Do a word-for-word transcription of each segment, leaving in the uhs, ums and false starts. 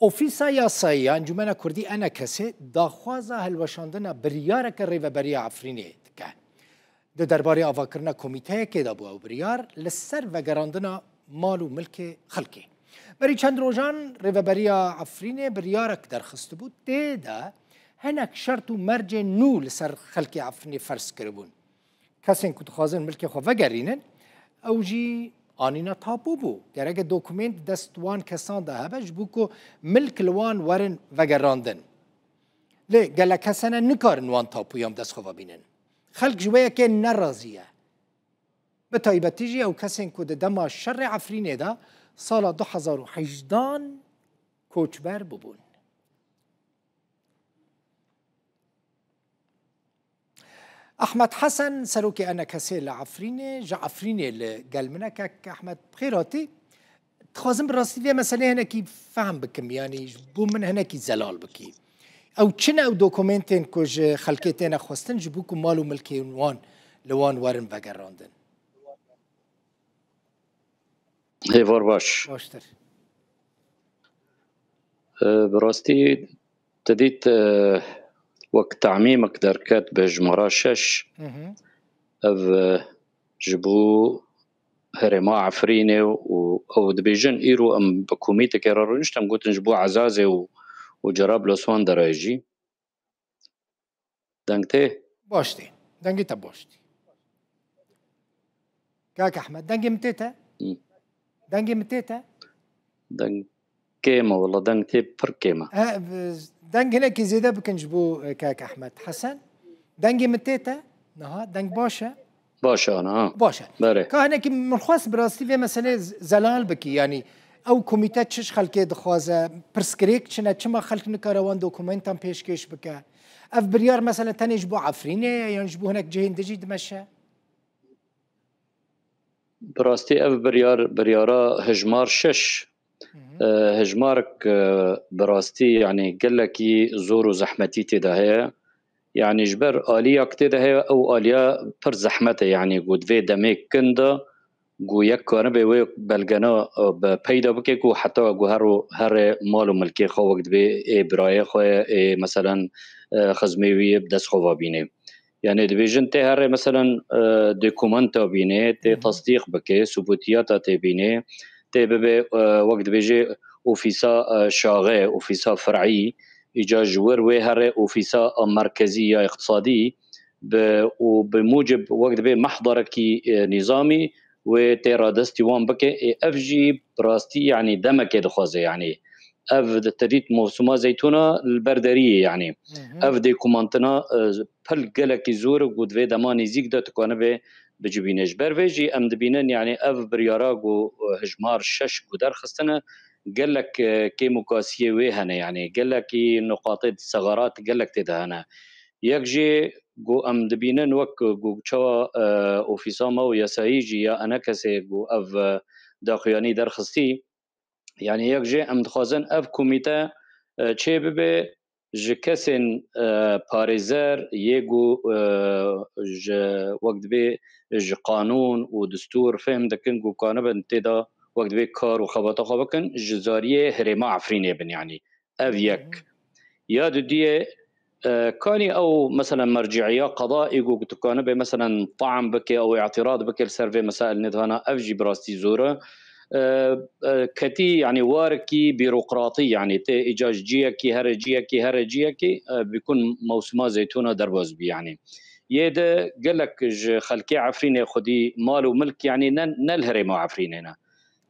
Ofîsa Yasayî ya Encûmena Kurdî, ENKS'ê, daxwaza hilweşandina biryareke Rêveberiya Efrînê dike. Di derbarê avakirina komîteyekê de bû ew biryar li ser vegerandina mal û milkê xelkê. Berî çend rojan Rêveberiya Efrînê biryarek derxistibû, tê de hinek şert û mercên nû li ser xelkê Efrînê ferz kiribûn. Kesên ku dixwazin milkê xwe vegerînin, ew jî anîna tapû bû. Gereke dokumênt dest wan kesan de hebe, ji bo ku milk li wan werin vegerandin. Lê gelek kes hene nikarin wan tapûyan bi dest xwe ve bînin. Xelk ji wê yekê nerazî ye. Bi taybetî jî ew kesên ku di dema şerê Efrînê de sala du hezar û hejdehan koçber bûbûn. Ehmed Hesen, serokê ENKS'ê li Efrînê, ji Efrînê li gel min e. Kek Ehmed, bi xêr hatî. Dixwazim bi rastî vê meseleyê hinekî fehm bikim, yanî ji bo min hinekî zelal bikî. Ew çi ne ew dokumentên ku ji xelkê têne xwestin, ji bo ku mal û milkên wan li wan werin vegerandin? Hêvar baş. Baştir. E, bi rastî te dît, e, wek tamîmek derket bi hejmara şeş. Hı hı. Ev, e, ji bo herêma Efrînê û ew dibêjin, îro em bi komîtekê re rûniştin, em gotin ji bo Ezazê û, û Cerablus wan derayê jî. Deng tê? Baş tê. Dengê te baş tê. Kak Ehmed, dengê min tê te? Hı. Dengê min tê te? Deng kêm e, wela deng tê pir kêm e. He, deng hinekî zêde bikin ji bo, e, Kak Ehmed. Hesen, dengê min tê te? Niha, deng baş e? Baş e, ana, ha. Baş e. Berê. Ka hinekî min xwest bi rastî vê meselê z-, zelal bikî, yanî ew komîte çi ji xelkê dixwaze, pirsgirêk çi ne, çima xelk nikare wan dokumentan pêşkêş bike? Ev biryar mesela tenê ji bo Efrînê ye yan ji bo hinek cihên din jî dimeşe? Bi rastî ev biryar, biryara hejmar şeş, Hı hı. e, hejmarek, e, bi rastî, yanî gelekî zor û zehmetî tê de heye. Yanî ji ber aliya ku tê de heye, ew aliya pir zehmet e, yanî ku di vê demê kin de ku yek karibe wê belgena, e, bi peyda bike ku heta ku her û herê mal û milkê xwe wek dibê ê birayê xwe, ê meselen, e, xizmê wî yê bi dest xwe ve bîne. Yanî dibêjin tê herê meselen, e, dokumenta bîne, tê Hı hı. tasdîq bike, subûtiyata tê bîne, tê bibe, e, wek dibêje ofîsa, e, şaxe, ofîsa fer'î, îca ji wir wê herê ofîsa, e, merkezî ya îqtisadî bi, û bi mucib wek dibê mehdarekî, e, nîzamî wê tê radestî wan bike. Ê, ev jî bi rastî, yanî demekê dixwaze, yanî ev di te dît mosûma zeytûna li ber deriyê, yanî Hı hı. ev dêkumantina, e, pil gelekî zor û ku di vê dema nêzîk de tu kanibe bicibîne. Ji ber vê jî em dibînin, yanî ev biryara ku, e, hejmar şeş ku derxistine, gelek, e, kêmûkasiyê wê hene, yanî gelekî nuqatê sexarat gelek tê de hene. Yek jê ku em dibînin wek ku çawa, e, ofîsa me û yasayî jî ya ENKS'ê ku ev, e, daxuyanî derxistî, yanî yek jê em dixwazin ev komîte, e, çê bibe ji kesên, e, parêzer yê ku, e, ji wek dibê ji qanûn û distûr fêhm dikin ku kanibin tê de wek dibê kar û xebata xwe bikin, ji zariyê herêma Efrînê bin, yanî ev Hı yek. hı. Ya dudiyê, e, kanî ew, meselen, merciiya qeda ê ku tu kanibe, meselen, taam bike, ew îtîrad bike li ser vê mesail nêdihana, ev jî bi rastî zor e. E, e, ketî, yanî warekî bîrokratî, yanî tê îca ji ciyekî here ciyekî, here ciyekî, e, bikun mewsima zeytûna derbas bî, yanî. Yê de gelek ji xelkê Efrînê xwedî mal û milk, yanî ne, ne li herêma Efrînê ne.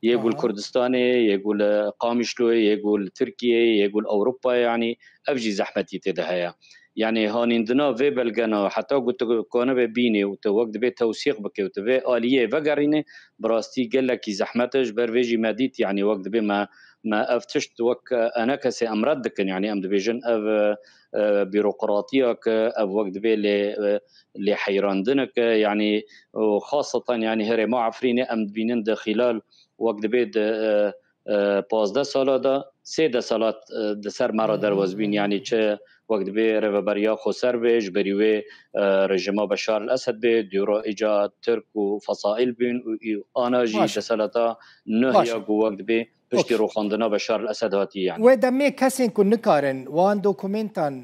Yê ku li Aha. Kurdistanê, yê ku li Qamişloyê, yê ku li Tirkiyeyê, yê ku li Ewropayê, yanî ev jî zehmetî tê de heye. Yanî hanîndina vê belgena heta ku tu kanibe bînê û tu wek dibê tewsîq bike û tu vê aliyê vegerînê, bi rastî gelekî zehmet e. Ji ber vê jî me dît, yanî wek dibê me, me ev tişt wek, e, ENKS'ê em red dikin, yanî em dibêjin ev, e, e, bîrokratiya ke ev wek dibê lê, e, lê heyrandinek e, yanî û xaseten yanî herêma Efrînê em dibînin di xîlal wek dibê di, e, e, pazdeh sala de sê deselat, e, di ser me re Hı hı, derbas bîn. hı hı. Yanî çi wek dibê rêveberiya xweser be, ji berî wê, e, rejîma Beşar el Esed be, dûra îca Tirk û fesaîl bîn û î-, ana jî Baş. deselata nuh Baş. ya ku wek dibê piştî Okey. rûxandina Beşar el-Esed hatî, yanî. Wê demê kesên ku nikarin wan dokumentan,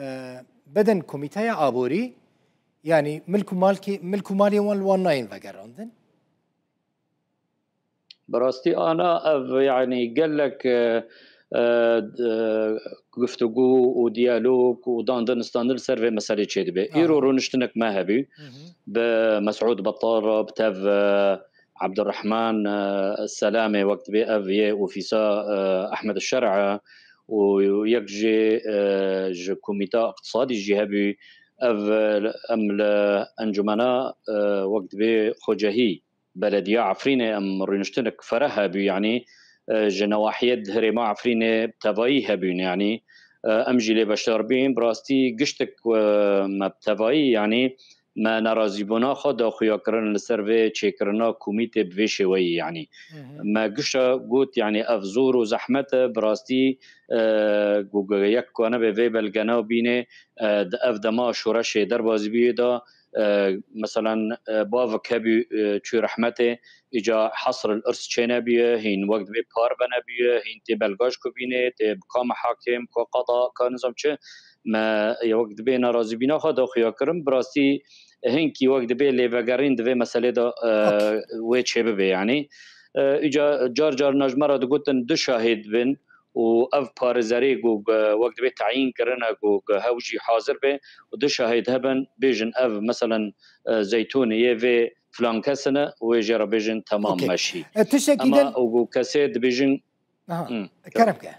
e, bidin Komîteya Aborî, yanî milk û malkê-, milk û malê wan li wan nayên vegerandin? Bi rastî ana ev, yanî gelek, e, e, d-, e, guftûgû û diyalog û dandin standin li ser vê meselê çêdibe. Aha. Îro rûniştinek me hebû. Hı hı. Bi Mesûd Betal re, bi tev, e, Abdurrahman, e, Selamê, wek dibê ev yê ofîsa, e, Ehmed Şer'a û yek jê, e, ji Komîta Îqtisadî jî hebû. Ev, e, em li encumena, e, wek dibê xwecehî Belediya Efrînê em rûniştinek fereh hebû, yanî, e, ji newahiyê di herêma Efrînê tevayî hebûn, yanî, e, em jî lê beşdar bîn. Bi rastî giştek, e, me bi tevayî, yanî, me nerazîbûna xwe daxuya kirin li ser vê çêkirina komîtê bi vê şêweyî, yanî. Hı hı. Me gişa got, yanî, ev zor û zehmet e, bi rastî, e, ku yek kane be vê belgena bîne, e, di ev dema şoreşê derbazî bûyê de, e, meselan, e, bavik hebû, e, çû rehmetê, îca hesr el irs çênebûye, hîn wek dibê par venebûye, hîn tê belgaj ku bîne, tê bi ka mehakim, ka qada, ka nizam çi, me, e, wek dibê nerazîbîna xwe daxuya kirin. Bi rastî hinkî wek dibê lêvegerîn di vê meselê de, e, Okey. wê çêbibe, yanî. E, îca car car na ji me re digotin du şahid bin, û ev parêzerê ku, e, wek dibê teyîn kirine ku, e, hew jî hazir be û du şahid hebin, bêjin ev, meselen, e, zeytûn yê vê filan kesine, wê jê re bêjin temam Okey. meşî. E, tiştekî Ema din û ku kesê dibêjin Aha, Hmm, kerem ke.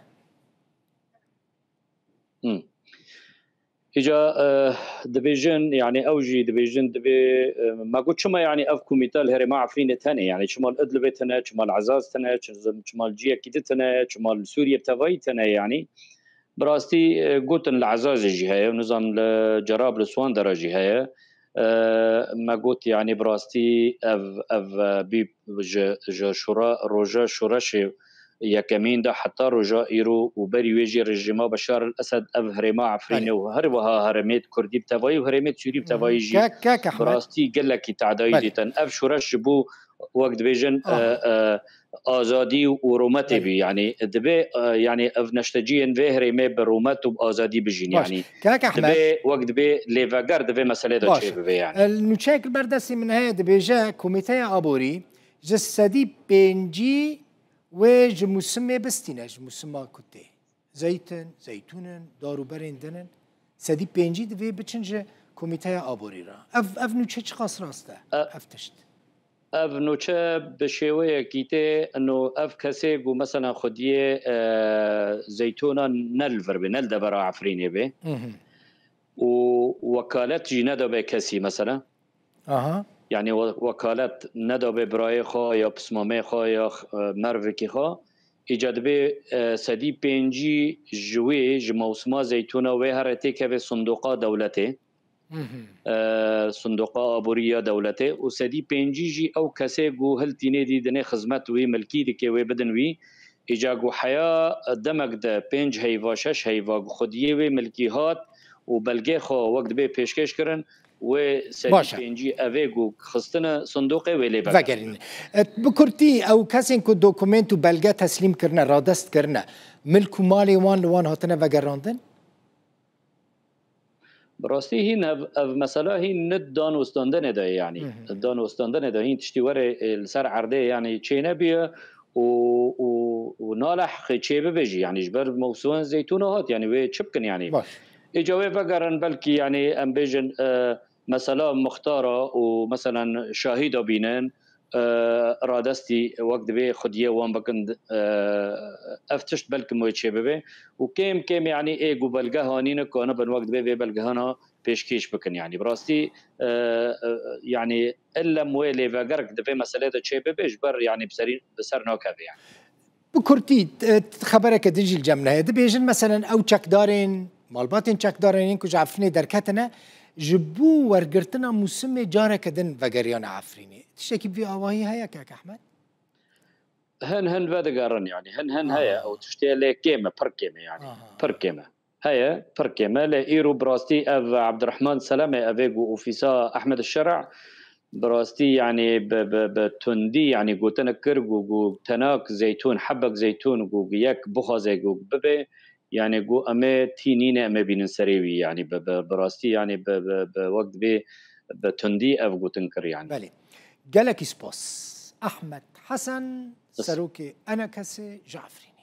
Hmm. Îca, e, dibêjin, yanî ew jî dibêjin, dibê, e, me got, çima, yanî ev komîte li herêma Efrînê tenê, yanî çima li Idlibê tune, çima li Ezaz tune, çi-, çima li ciyekî di tune, çima li Sûriyê bi tevayî tune, yanî bi rastî, e, gotin li Ezazê jî heye, nizam li Cerab, li Swandera jî heye. E, me got, yanî bi rastî ev, ev, e, bî ji, ji şora, roja şoreşê yekemîn de heta roja îro û berî wê jî rejîma Beşar el-Esed ev herêma Efrînê Belê. û her wiha herêmê Kurdî bi tevayî û herêmê Sûrî bi Hı hı. tevayî jî Kak, kak bi Ehmed. rastî gelekî tedayî Belê. dîtin. Ev şoreş ji bo wek dibêjin, Aha. e, e, azadî û, û rûmetê Belê. bî. Yanî dibe, e, yanî ev neşteciyên vê herêmê bi rûmet û bi azadî bijîn. Baş. Yanî Kak Ehmed. dibe wek dibe lêveger di vê meselê de Baş. çêbibe yanî. E, nûçeyek li ber destê min heye, dibêje Komîteya Aborî ji sedî pêncî wê ji mûsimê bistîne, ji mûsima ku tê. Zeytin, zeytûn in, dar û berên din in. Sedî pêncî divê biçin ji Komîteya Aborî re. Ev, ev nûçe çiqas rast e? E, Ev tişt. ev nûçe bi şêweyekî tê, ino ev kesê ku, meselen, xwediyê, e, zeytûna ne li vir bê, ne li devera Efrînê bê. Mhm. Û wekalet jî nedabe kesî, mesela. Aha. Yanî we-, wekalet nedabe birayê xwe ya pismamê xwe ya, e, mervikî xwe. Îca dibê, e, sedî pêncî ji wê, ji mewsima zeytûna wê here têkeve sindoqa dewletê. Mhm. E, sindoqa aborî ya dewletê û sedî pêncî jî ew kesê ku hiltînê dî dinê xizmet wî milkî dike wê bidin wî. Îca ku heya demek de pênc heyva, şeş heyva ku xwediyê wê milkî hat û belgê xwe wek dibê pêşkêş kirin, wê sedî Baş e. pêncî evê ku xistine sindoqê wê lê vegerîne. Vegerîne. E, bi kurtî ew kesên ku dokument û belge teslîm kirine, radest kirine, milk û malê wan li wan hatine vegerandin? Bi rastî hîn ev, ev mesela hîn ne dan û standinê de ye, yanî. Hı hı. Dan û standinê de hîn tiştî were, e, li ser erdê, yanî çênebûye û, û, û naleheqê çêbibe jî, yanî ji ber mewsûmên zeytûna hat, yanî wê çi bikin, yanî? Baş. Îca wê vegerin belkî, yanî em bêjin, e, mesela muxtara û meselen şahîda bînin, e, radestî wek divê xwediyê wan bikin, e, ev tişt belkim wê çêbibe û kêm kêm, yanî ê ku belge hanîne kanibin wek divê vê belgehana pêşkêş bikin. Yanî bi rastî, e, e, yanî illem wê lêvegerek di vê meselê de çêbibe ji ber, yanî bi serî, bi ser nakeve, yanî. Bi kurtî, e, xebereke din jî li cem neheye. Dibêjin, meselen, ew çekdarên, malbatên çekdarên yên ku ji Efrînê derketine, ji bo wergirtina mûsimê careke din vegeriyane Efrînê. Tiştekî bi vî awahî heye, kak Ehmed? Hin hin vedigerin, yanî. Hin hin Aha. heye. Ew tiştê lê kêm e, pir kêm e, yanî. Aha. Pir kêm e. Heye, pir kêm e. Lê îro bi rastî ev Abdurrahman Selemê, ev ê ku ofîsa Ehmed Şer'a, Bi rastî, yanî bi, bi, bi tundî, yanî gotinek kir, got, got tenak zeytûn, hebek zeytûn, got yek bixwaze, got bibe, yanî got em ê tî nîne, em ê bînin serê wî, yanî bi, bi, bi rastî, yanî bi, bi, bi wek divê bi tundî ev gotin kir, yanî. Belê. Gelekî spas. Ahmet Hesen, serokê ENKSê ji Efrînê.